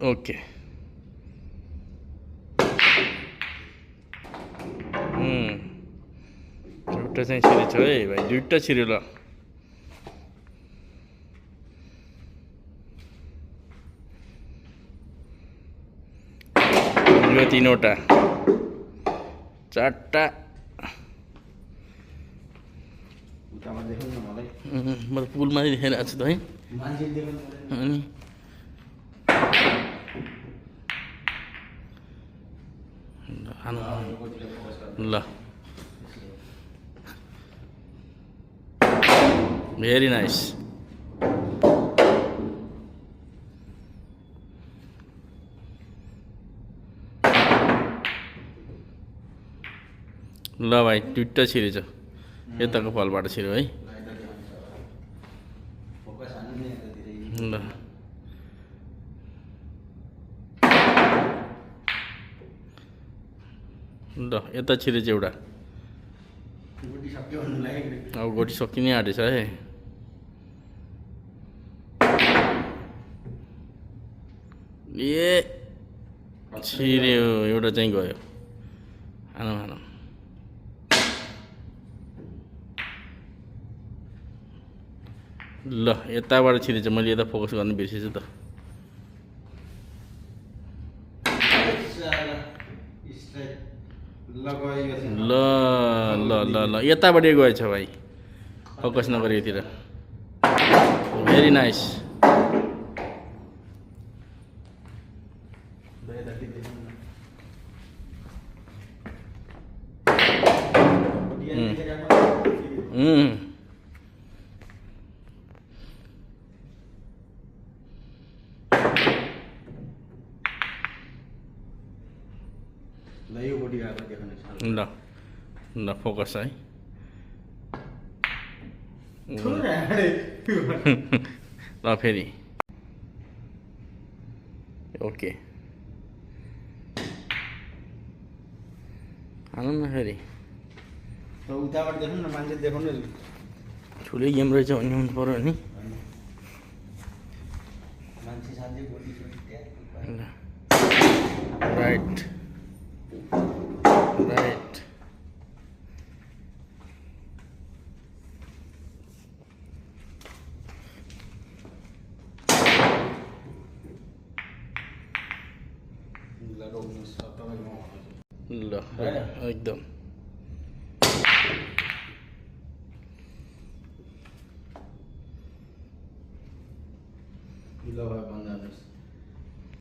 okay एउटा चाहिँ छिरेछ है भाइ दुईटा छिर्यो ल यो तीनवटा चारटा म त पुलमा देखाइरहेको छु त है अनि ल भेरी नाइस ल भाइ दुईटा छिरेछ यताको फलबाट छिर्यो है ल ल यता छिरेछ एउटा अब गोटी सकिनै आँटेछ है ए छिर्यो एउटा चाहिँ गयो हानौँ हानौँ ल यताबाट छिरेछ मैले यता फोकस गर्नु बिर्सेछु त ल ल ल ल यताबाट गएछ भाइ फोकस नगरे यतिर भेरी नाइस ल ल फोकस है ल फेरि ओके हानौँ न फेरि उताबाट देखाउँ न मान्छे देखाउनु ठुलै गेम रहेछ भन्ने हुनु पऱ्यो नि मान्छे साथै गोली राइट राइट ल एकदम